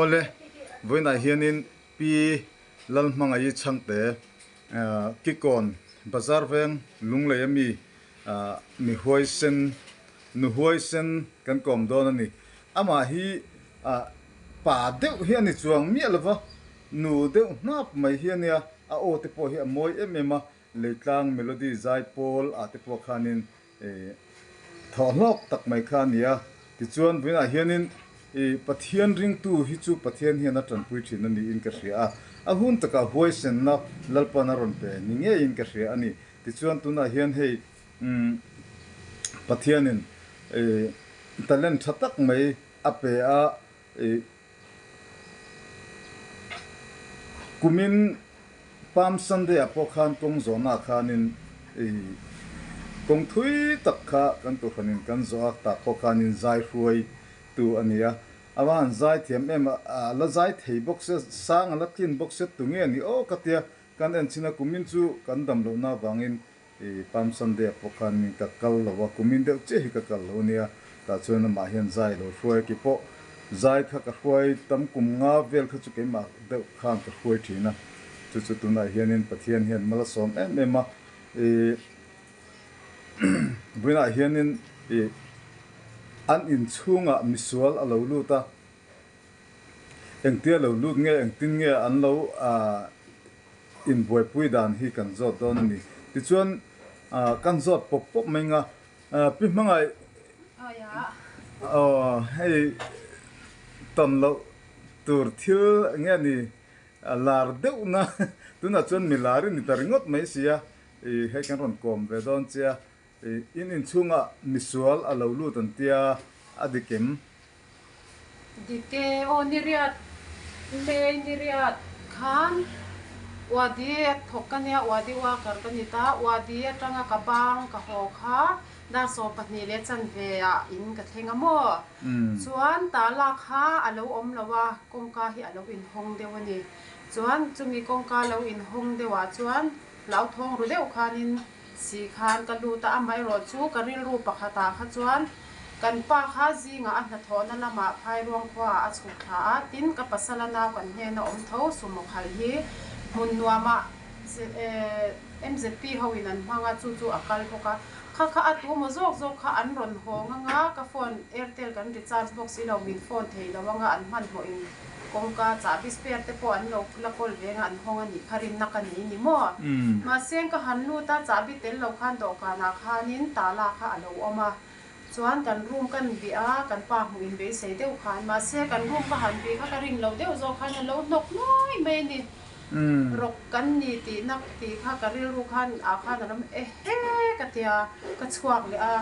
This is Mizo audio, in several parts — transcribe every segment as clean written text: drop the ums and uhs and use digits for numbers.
Awle, vawiinah hianin Pi Lalhmangaih Chhangte Kikawn Bazar veng Lunglei ami mi huaisen, nu huaisen kan kawm dawn a ni. Amah hi pa deuh hi a ni chuang miah lova, nu deuh hnap mai hi a nia, a aw te pawh hi a mawi em em a, Leitlang Melody zai pawl ah te pawh khanin Thawh hlawk tak mai kha a ni a, tichuan vawiinah hianin i Pathian ringtu hi chu Pathian hian a tanpui thin a niin ka hria a, a hun takah huaisenna Lalpan a rawn pe ni ngeiin ka hria a ni. Tichuan tunah hian hei umm Pathianin i talent tha tak mai a pe a, i Kumin Palm Sunday ah pawh khan kawng zawhna khanin ih kawng thui tak kha kan kohhranin kan zawh a, tah pawh khanin zai hruai tu a ni a. A va han zai thiam em a, a la zai thei bawk sia, sang a la tlin bawk sia, tunge a ni aw ka tia kan en chhin a, kumin chu kan dam lohna avangin I Palm Sunday ah pawh khan min ka kal lo a, kumin deuh chiah hi ka kal lo ania, tah chuan amah hian zai lo hruai a, keipawh zai kha ka hruai tam kum nga vel kha chu keimah deuh khan ka hruai thin a, chu chu tunah hianin Pathian hian mal a sawm em em a, i vawiinah hianin i an inchhungah misual a lo lut a, engtia lo lut nge engtin nge an lo ah. Inbuaipui dan hi kan zawt dawn a ni. Tichuan kan zawt pawp pawp mai nga Pi Hmangaih aw hei tawn loh tur thil nge ni lar deuh na tunah chuan mi lar i ni ta ringawt mai sia i hei kan rawn kawm ve dawn che a. In inchhungah misual a lo lut an tia, a dik em? Dik e, aw niriat, May niriat khan Wadi a thawk ka nia, Wadi worker ka ni ta, Wadi atanga ka bang ka haw kha dar 12 leh chanve ah in ka thleng a maw? Chuan tala kha a lo awm lo a, kawngka hi a lo inhawng deuh a ni. Chuan chumi kawngka lo inhawng deuh ah chuan hlauthawng ru deuh khanin Si khan ka lut a, amaherawh chu ka rilru pakhatah kha chuan kan pa kha zingah a hnathawhna lamah Phairuang khuaah a chhuk thla a, tin ka pasala nau kan hnena awm tho sumo khalh hi hmun nuamah MZP hoin an hmang a, chu chu a kal bawk a. Kha kha a tu maw zawk zawk kha an rawn hawng anga ka phone Airtel kan recharge bawk si lo min phone thei lo anga an hmanhmawhin Kawngka chahbi spare te pawh an lo la kawl veng a, an hawng a nih kha rinna ka nei ni maw? Mahse ka han lut a, chahbi tel lo khan dawhkanah khanin tala kha a lo awm a, chuan kan room kan bih a, kan pa hmuh in beisei deuh khan, mahse kan room ka han bih kha ka rin loh deuh zawk khan a lo hnawk nuai mai a ni. Rawk kan ni tih nak tih kha ka rilru khan ah khan a lo ehe ka tia, ka chhuak leh a,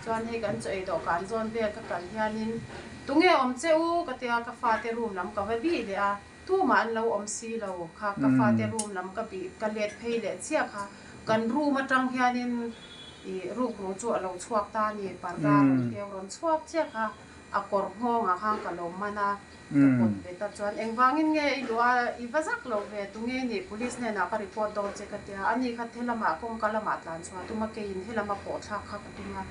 chuan hei kan chaw ei dawhkan zawn vel ka kal hianin Tunge awm che u? ka tia ka fate room lam ka va bih leh a, tumah an lo awm si lo kha ka fate room lam ka bih ka let phei leh chiah kha kan room atang hianin ih rukru chu a lo chhuak ta a ni, parda rawn keu rawn chhuak chiah kha a kawr nghawngah khan ka lo man a, ka pawt bet a chuan engvangin nge i duh a i va zak lo ve tunge nih police hnenah ka report dawn che ka tia, ani kha helamah kawngka lamah tlan chhuah a tum a keiin helama pawh thlak kha ka tum a.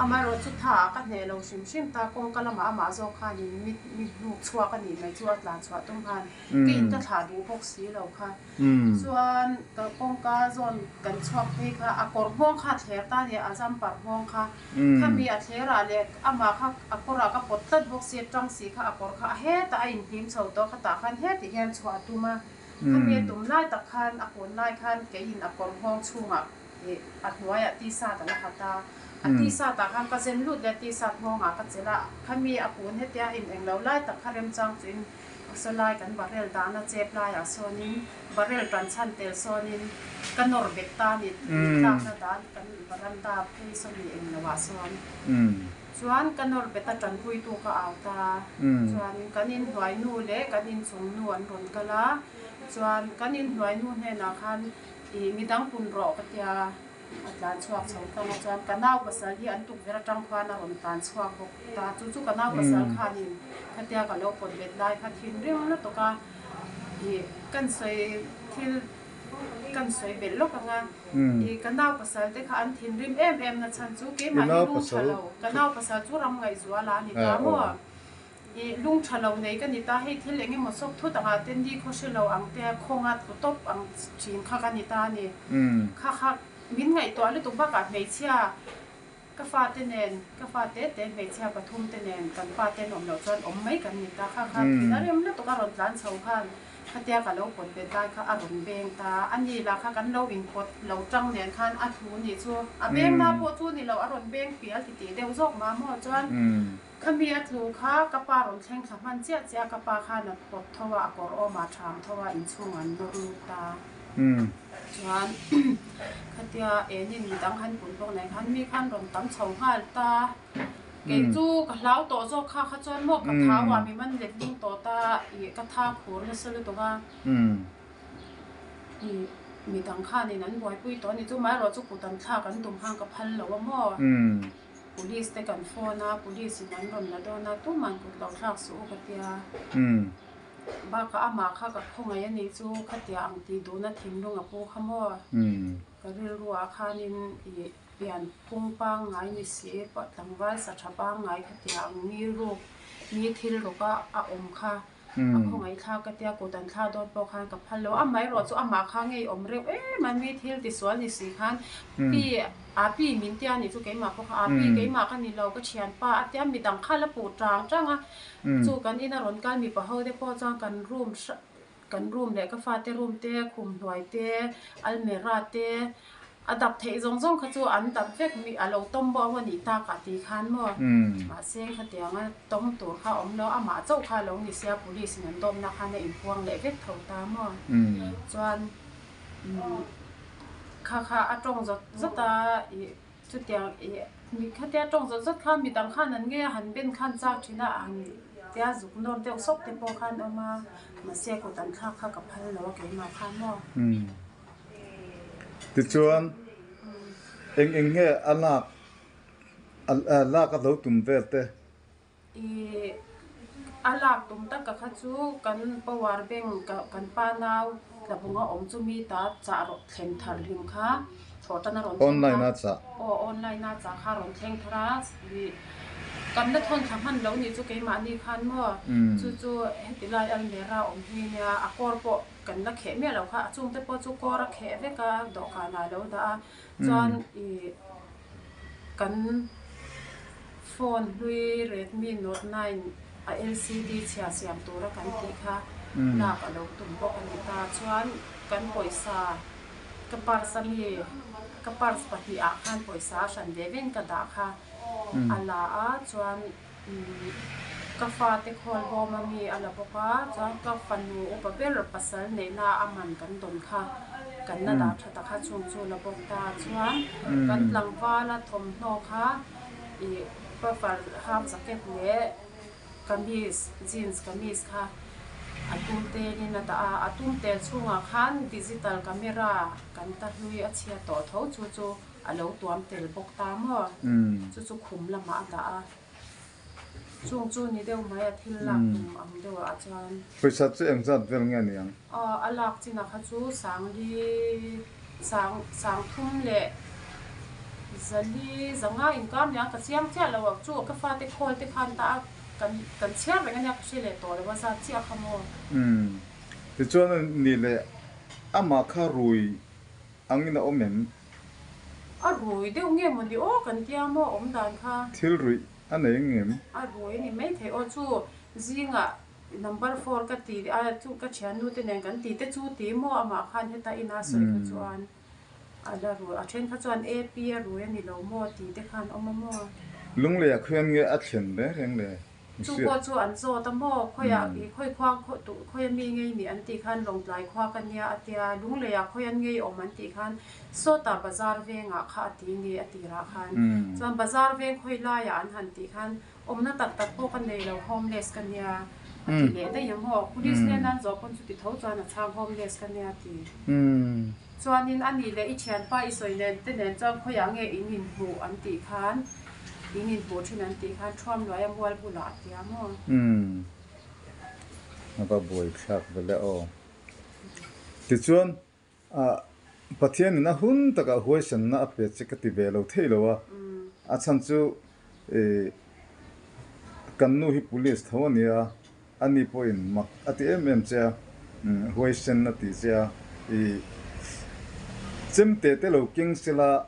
Amaherawh chu tha ah ka hneh lo hrim hrim ta, kawngka lamah amah zawk khanin mi mi hnuk chhuak a nih mai chu a tlan chhuah tum khan keiin ka thlah duh bawk si lo kha. Chuan ka kawngka zawn kan chhuak phei kha a kawr nghawng kha a thler ta a ni, a jumper nghawng kha. Khami a thler ah leh amah kha a kawr ah ka pawt tlat bawk si, a tang si kha a kawr kha a hetah a inhlim chho tawh a, khatah khan hetih hian chhuah a tum a. Khami a tum lai tak khan a kun lai khan keiin a kawr nghawng chhungah Ih, a hnuaiah t-shirt a la hat a, a t-shirt ah khan ka zen lut leh t-shirt nghawngah ka chelh a, khami a kun hetia in englo lai tak kha remchang chuin saw lai kan barrel dahna chep laiah sawnin barrel tan chhan tel sawnin ka nawr bet ta a ni, tlakna dan kan varanda phei saw mi englo ah sawn chuan ka nawr bet a tanpuitu ka au ta, chuanin kan inhnuai nu leh kan inchung nu an rawn kal a, chuan kan inhnuai nu hnenah khan Ih, midang pun rawh ka tia a tlan chhuak chho tlang a chuan ka nau pasal hi an tukverh atang khuan a rawn tlan chhuak bawk ta chu chu ka nau pasal khanin khatia ka lo pawt bet lai kha thinrim lutuk a ih kan sawi thil kan sawi belh lawk ang a ih ka nau pasal te kha an thinrim em em na chhan chu keimah hi lung tha lo ka nau pasal chu ram ngaihzuala a ni ta maw. I lung tha lo nei ka ni ta, hei thil eng emaw sawk thut angah te ni khaw hre lo ang te, khawnga tlu tawp ang thin kha ka ni ta a ni. Kha kha min ngaihtuah lutuk bakah hmeichhia ka fate nen, ka fate te hmeichhia pathum te nen kan pa ten awm loh chuan awm mai kan ni ta. Kha kha thin a rem lutuk a rawn tlan chho khan khatia ka lo pawt bet lai kha a rawn beng ta. A ni lah kha kan lo inpawt lo tang nen khan a thu nih chu a beng na pawh chu ni lo, a rawn beng pial titih deuh zawk mah maw chuan. Khami a tlu kha ka pa rawn thleng thla hman chiah chiah a, ka pa khan a pawt tho a, a kawr awm a ṭham tho a, inchhung an nawr lut ta. Chuan khatia enin midang han pun bawk nen khan mi khan rawn tam chho nghal ta. Kei chu ka hlau tawh zawk kha kha chuan maw ka thau a, mi man let ling tawh ta ih ka tha khur nasa lutuk a. Ih midang khanin an buaipui tawh a ni chu, amaherawhchu kut an thlak an tum khan ka phal lo a maw. Police te kan phone a, police in an rawn la dawn a, tuman kut lo thlak suh u ka tia. Bakah amah kha ka khawngaih a nih chu khatia ang tih duhna thinlung a pu kha maw? Ka rilru ah khanin ih pian phung pangngai ni si, tlangval sa tha pangngai khatia ang mi ruk, mi thil ruk a a awm kha. A khawngaih thlak ka tia kut an thla dawn pawh khan ka phal lo. Amaherawh chu amah kha ngei awm reuh em a, mi thil tisual ni si khan pi a pi min tia nih chu keimah pawh kha a pi keimah ka ni lo ka thianpa a tia midang kha la puh tang tang a. Chu kan ina rawn kal mipa ho te pawh chuan kan room kan room leh ka fate room te khum hnuai te almirah te A dap theih zawng zawng kha chu an dap vek mi a lo tawm bawk a nih tak ah tih khan maw? Mahse khatianga tawm tur kha a awm lo, amah chauh kha a lo ni sia police in an dawmna khan a inpuang leh vek tho ta maw? Chuan kha kha a tawng zawt zawt a ih chutiang ih mi khatia tawng zawt zawt kha midang khan an ngei a han ben khan chak thin a han tia zuk nawr deuh sawk te pawh khan awm a, mahse kut an thlak kha ka phal lo a keimah khan maw? Tichuan, eng eng nge a lak a lak a lo tum vel te? I a lak tum tak ka kha chu kan power bank kan pa nau tlabunga awm chu mi ta chah rawh thlen thar hlim kha thawh tan a rawn thleng Online a chah. Aw online a chah kha a rawn thleng thar a i kan la thawn thla hman lo nih chu keimahni khan maw chu chu heti lai almera awm hi nia a kawr pawh Kan la kheh miah lo kha, a chungte pawh chu kawr a kheh vek a, dawhkanah a lo dah a, chuan ih kan phone hlui Redmi Note 9 a LCD chhia siam tura kan tih kha lak a lo tum bawk a ni ta, chuan kan pawisa ka purse a mi ka purse pahnihah khan pawisa a hran ve vein ka dah kha a la a, chuan Ka fate khawl bawm a mi a la bawk a, chuan ka fanu upa ber pasal neihna a man kan dawn kha kan la dah tha ta kha chung chu la bawk ta. Chuan kan tlangvala thawmhnaw kha ih puffer half jacket leh kamis jeans kamis kha a tum telin a dah a, a tum tel chhungah khan digital camera kan ta hlui a chhia tawh tho chu chu A lo tuam tel bawk ta maw? Chu chu khum lamah a dah a. Chung chu ni deuh mai a thil lak tum ang deuh ah chuan. Pawisa chu engzat vel nge ni ang? Aw, a lak chinah kha chu sangli, sang, sang thum leh zali zanga inkar niang ka chiang chiah lo a, chu ka fate khawl te khan ta a, kan, kan chhiar reng ania ka hre leh tawh lo a zat chiah kha maw? Umm, tichuan ni leh amah kha rui angin a awm em? A rui deuh nge maw ni aw kan tia maw awm dan kha. Thil ruih a nei ngem? A rui a ni maithei aw chu zingah number four ka ti a chu ka thiannu te nen kan ti te chu ti maw amah khan heta ina sawi kha chuan a la rui a then kha chuan AP a rui a ni lo maw ti te khan awm a maw. Lungleiah khuan nge a thlen reng reng le? Chu pawh chu an zawt a maw? Khawiah i khawi khua khawi a mi ngei nih an tih khan Lawngtlai khua ka nia a tia, Lungleiah khawi an ngei awm an tih khan sawtah bazar vengah kha a ti nge a tirah khan. Chuan bazar veng khawi laiah an han tih khan awmna tak tak pawh ka nei lo homeless ka nia a ti leh daih a maw? Police nen an zawh pawn chuti tho chuan a chhang homeless ka nia a ti. Chuanin a nih leh i thianpa i sawi nen te nen chuan khawiah nge in inhmuh an tih khan In inhmuh thin an tih khan thuam luai a mual bulah a tia maw? Umm. A va buai thlak ve le aw. Tichuan, ah, Pathianin a hun takah huaisanna a pe che ka ti ve lo thei lo a. A chhan chu, ih, Kan nu hi police tho a nia, ani pawhin mak a ti em em che a, huaisen a ti che a, i chemte te lo keng sela,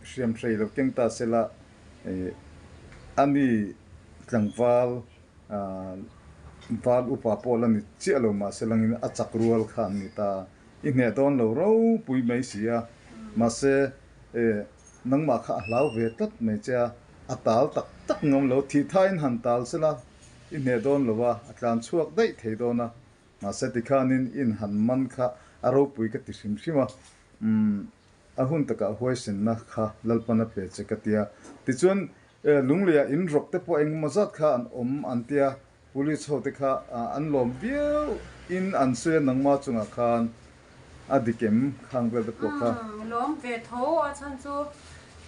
hriamhrei lo keng ta sela, ani tlangval val upa pawh la ni chiah lo mahse langin a chak rual kha an ni ta. I hneh dawn lo ropui mai si a, mahse nangmah kha a hlau ve tlat mai che a, a tal tak tak ngam lo, thih thain han tal sela i hneh dawn lo a, a tlan chhuak daih thei dawn a, mahse tikhanin in han man kha a ropui ka ti hrim hrim a, umm a hun takah huaisenna kha Lalpan a pe che ka ti a, tichuan Lungleiah in rawk te pawh engemaw zat kha an awm an tia, Police ho te kha an lawm viau in an sawi a nangma chungah khan a dik em khang vel te pawh kha. Umm lawm ve tho a chhan chu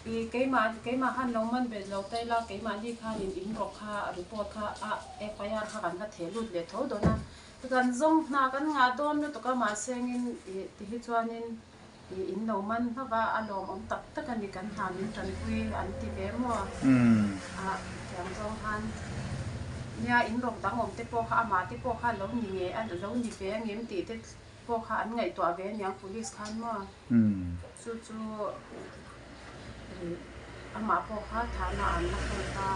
i keimah keimah khan lo man bet lo ta ila keimahni khan in in rawk kha report kha a FIR kha kan la theh lut leh tho dawn a kan zawng hna kan ngah dawn lutuk a mahse engin i ti hi chuanin I in lo man hlauh a, a lawmawm tak tak a ni kan hna min tanpui an ti ve maw? A thiam zawng khan nia in rawk dang awm te pawh kha amah te pawh kha lo ni nge a lo ni ve ang em tih te pawh kha an ngaihtuah ve aniang police khan maw? Chu chu amah pawh kha thahna an la hawn ta,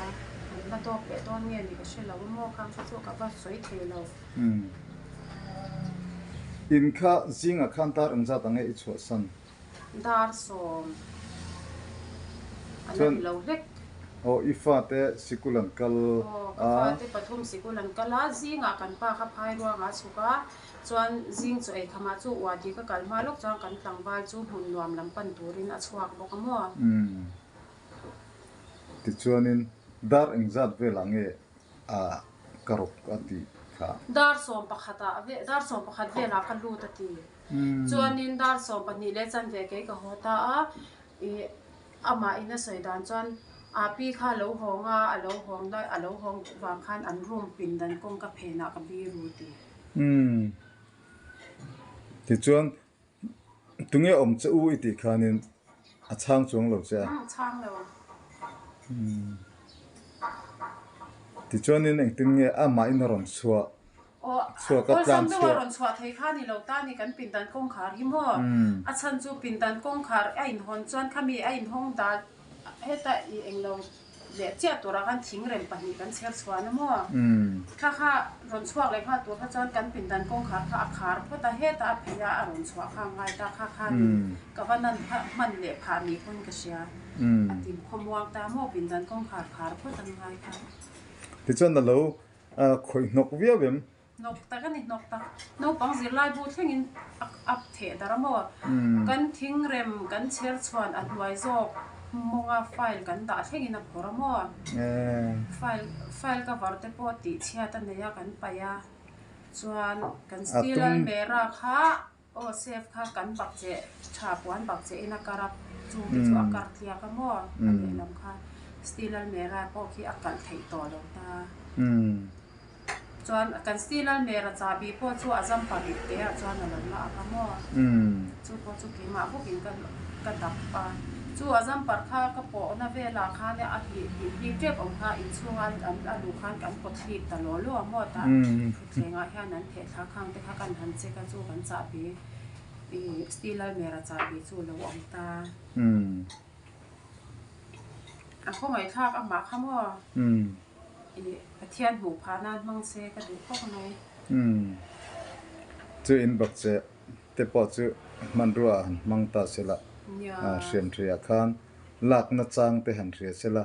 an la dawp leh dawn nge ni ka hre lo a maw khang kha chu ka va sawi thei lo. In kha zingah khan dar engzat ang nge i chhuahsan? Dar sawm a la ni lo hlek. Aw i fate sikul an kal a. Aw ka fate pathum sikul an kal a, zingah kan pa kha phai ruangah a chhuk a, chuan zing chaw ei khamah chu uadi ka kal hma lawk chuan kan tlangval chu hmun nuam lam pan turin a chhuak bawk a maw? Tichuanin dar engzat velah nge a ka rawk a tih kha. Dar 11 ah ve dar 11 velah ka lut a ti. Chuanin dar 12 leh chanve kei ka haw ta a, ih amah in a sawi dan chuan a pi kha a lo hawng a, a lo hawng lai a lo hawng vang khan an room pindan kawngka phenah ka biru ti. Tichuan Tunge awm che u i tih khanin a chhang chuang lo che a. A chhang lo. Tichuanin engtin nge amahin a rawn chhuah chhuak a tlan chhuah. Awlsam deuh a rawn chhuah thei kha ni lo ta ni kan pindan kawngkhar hi maw? A chhan chu pindan kawngkhar a inhawn chuan khami a inhawng dal Heta i englo leh chiah turah khan thingrem pahnih kan chher chhuan a maw? Thla kha rawn chhuak leh nghal tur kha chuan kan pindan kawngkhar kha a khar phawt a, heta a phei a a rawn chhuah kha a ngai ta kha khanin ka va nan hman leh phah ni pawn ka hria. A tim khawmuang ta maw pindan kawngkhar khar phawt an ngai kha. Tichuan a lo khawih hnawk viau em? Hnawk tak a ni, hnawk tak. Naupang zirlai bu thlengin a up theh dar a maw? Kan thingrem kan chher chhuan a hnuai zawk mawnga file kan dah thlengin a phawrh a maw? File file cover te pawh tih chhiat a nei a kan paih a, chuan kan steel almera kha aw safe kha kan bak cheh tha puan bak cheh in a kar a, chung te chu a kar tliak a maw? A lehlam kha steel almera pawh khi a kalh theih tawh lo ta. Chuan kan steel almera chahbi pawh chu a zam pahnih te ah chuan a lo la ak a maw? Chu pawh chu keimah bawkin ka ka dap a. Chu a zam parh kha ka pawhna velah khan a hlih hlih hlip tep awm kha inchhunga an a luh khan kan pawt hlip ta law law a maw? Tah thutthleng ah hian an theh thla khang te kha kan han check a chu kan chahbi ih steel almera chahbi chu a lo awm ta. A khawngaihthlak amah kha maw? I Pathian hmuh phah nan hmang se ka duh khawp mai. Umm. Chu in bak che te pawh chu hmanrua ah han hmang ta se la, hriam hria khan lakna chang te han hria se la,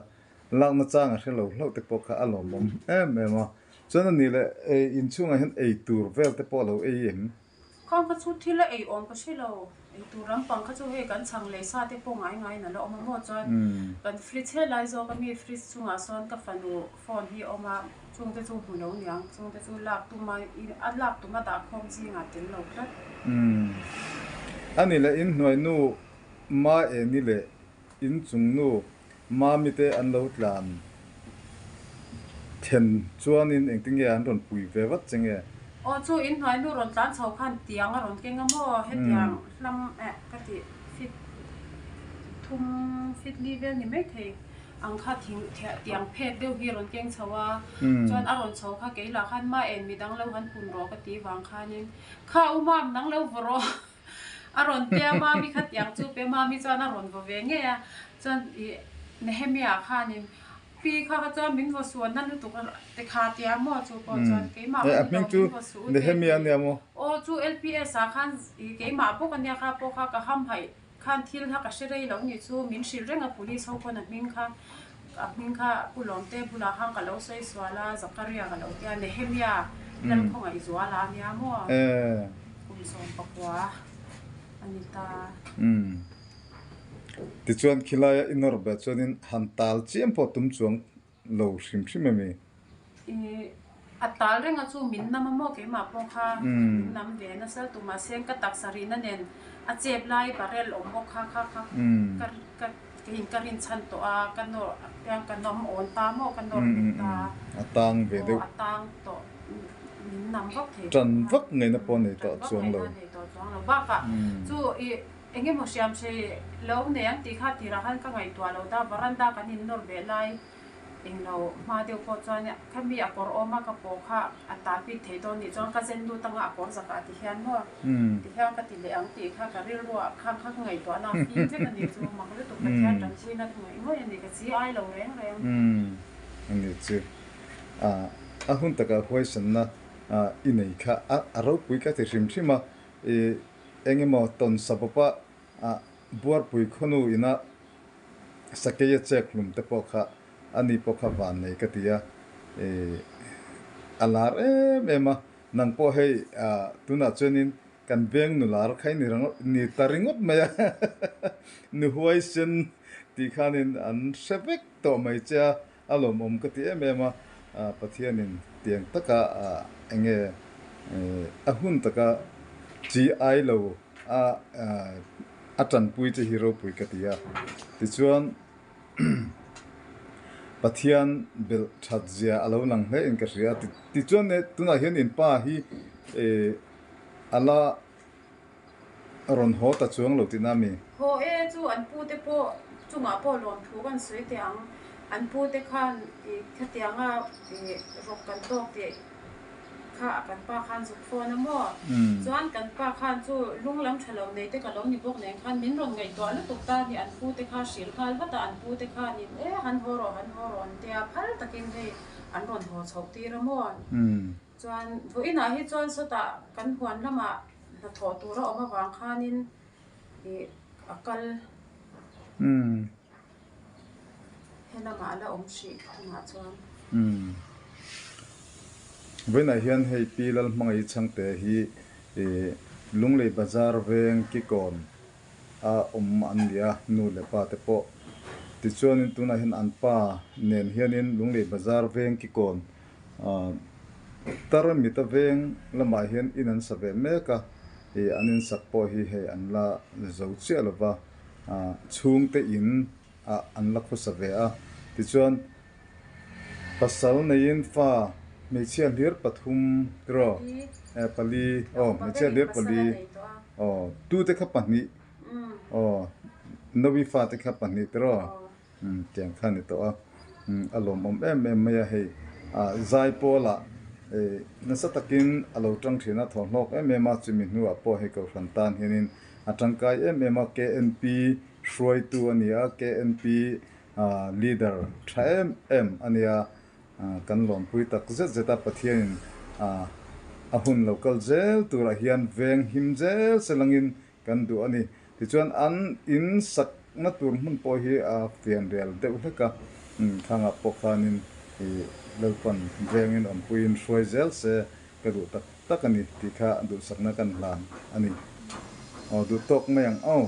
lakna chang a hre lo hlauh te pawh kha a lawmawm em em a. Chuan a nih leh inchhungah hian ei tur vel te pawh a lo ei em? Khang kha chu thil a ei awm ka hre lo. Ei tur lampang kha chu hei kan chhang leh sa te pawh ngai ngaiin a la awm a maw chuan kan fridge helai zawk a mi fridge chungah sawn ka fanu phone hi a awm a chung te chu hmu lo niang chung te chu lak tuma a lak tuma dah khawm zingah tel lo tlat. A ni leh inhnuai nu Ma Eni leh inchung nu Mami te an lo tlan then chuanin engtin nge an rawn pui ve vat che nge? Aw chu in hnuai nu rawn tlan chho khan tiang a rawn keng a maw? Hetiang hlam eh ka tih fit thum fit li vel ni maithei. Ang kha thing tiang phek deuh hi a rawn keng chho a, chuan a rawn chho kha kei lah khan ma en midang lo han pun rawh ka ti vang khanin kha u mam nang lo vaw rawh a rawn tia mami kha tiang chu pe mami chuan a rawn vaw ve ngei a, chuan ih Nehemia khanin pi kha kha chuan min vaw suan na lutuk a te kha tia maw chu pawh chuan keimah ka ni lo min vaw suh u te a ti aw chu LPS ah khan ih keimah bawk ania kha pawh kha ka hamhaih Khan thil kha ka hre rei lo nih chu min hrilh reng a police ho pawn a hming kha a hming kha Pu Lawmte bulah khan ka lo sawi sual a Zakaria ka lo tia Nehemia Lalkhawngaih zuala a nia maw kum 19 a ni ta. Umm tichuan khilaia i nawr ber chuanin han tal chiam pawh tum chuang lo hrim hrim em i? I a tal reng a chu min nam a maw keimah pawh kha min nam ve nasa lutuk mahse ka taksa rihna nen a chep lai barrel awm bawk kha kha kha ka ka keiin ka rin chhan tawh a ka nawr piang ka nawm awn ta maw ka nawr bet ta a tang ve deuh a tang tawh min nam vak thei tan vak ngaihna pawh nei tawh chuang lo tan vak ngaihna nei tawh chuang lo bakah chu i eng emaw hriam hrei lo nei ang tih kha tirah khan ka ngaihtuah lo ta varanda kan in nawr ve lai Englo hma deuh pawh chuan khami a kawr awm a ka paw kha a tal bik thei dawn nih chuan ka zen lut anga a kawr zakah ti hian maw ti hian ka ti leh ang tih kha ka rilruah khang kha ka ngaihtuahna a fim vek a nih chu mak lutuk Pathian tanpuina ka ngaih ngawih a ni ka chi ai lo reng reng. A ni chu a hun takah huaisanna i nei kha a ropui ka ti hrim hrim a, i engemaw tawn sabawpa Buarpui khawnu ina Sakeia chek hlum te pawh kha a ni pawh kha van nei ka ti a, a lar em em a, nang pawh hei tunah chuanin kan veng nu lar kha i ni ni ta ringawt mai a, nu huaisen tih khanin an hre vek tawh mai che a, a lawmawm ka ti em em a, Pathianin tiang taka eng nge a hun taka chi ai lo a a tanpui che hi ropui ka ti a, tichuan Pathian belh that zia a lo lang hle in ka hria a, tichuan tunah hian in pa hi a la A rawn haw ta chuang lo tihna mi? Haw e, chu an pu te pawh chungah pawh lawmthu kan sawi teh ang. An pu te khan i khatianga i rawk kan tawk tih kha kan pa khan zuk phone a maw? Chuan kan pa khan chu lung lam tha lo nei te ka lo ni bawk nen khan min rawn ngaihtuah lutuk ta ni an pu te kha hrilh nghal vat a, an pu te khanin e han haw rawh han haw rawh an tia phal takin hei an rawn haw chhoh tir a maw? Chuan vawiinah hi chuan sawtah kan huan lamah hnathawh tur a awm avang khanin ih a kal he lamah a la awm hrih tunah chuan. Vawiinah hian hei Pi Lalhmangaih Chhangte hi ih Lunglei Bazar veng Kikawn a awm an ni a, nu leh pa te pawh. Tichuanin tunah hian an pa nen hianin Lunglei Bazar veng Kikawn Tarmita veng lamah hian in an sa ve mek a, ih an insak pawh hi hei an la zo chiah lo va, chhungte in ah an la khawsa ve a. Tichuan pasal neiin fa hmeichhia hlir pathum tiraw pali aw hmeichhia hlir pali aw tute kha pahnih aw nawi fate kha pahnih tiraw. Umm tiang kha a ni tawh a, umm a lawmawm em em mai a hei ah zai pawlah eh nasa takin a lo tang thin a thawhhlawk em em a chumi hnuah pawh hei kohhran tan hianin a tangkai em em a KNP hruaitu a ni a KNP ah leader tha em em a nia ah kan lawmpui tak zet zet a Pathianin ah a hun lo kal zel turah hian veng him zel se langin Kan duh a ni. Tichuan an in sakna tur hmun pawh hi a fian rial deuh hlek a, thangah pawh khanin i Lalpan vengin awmpuiin hruai zel se ka duh tak tak a ni tih kha duhsakna kan hlan a ni. Aw duh tawk mai ang aw.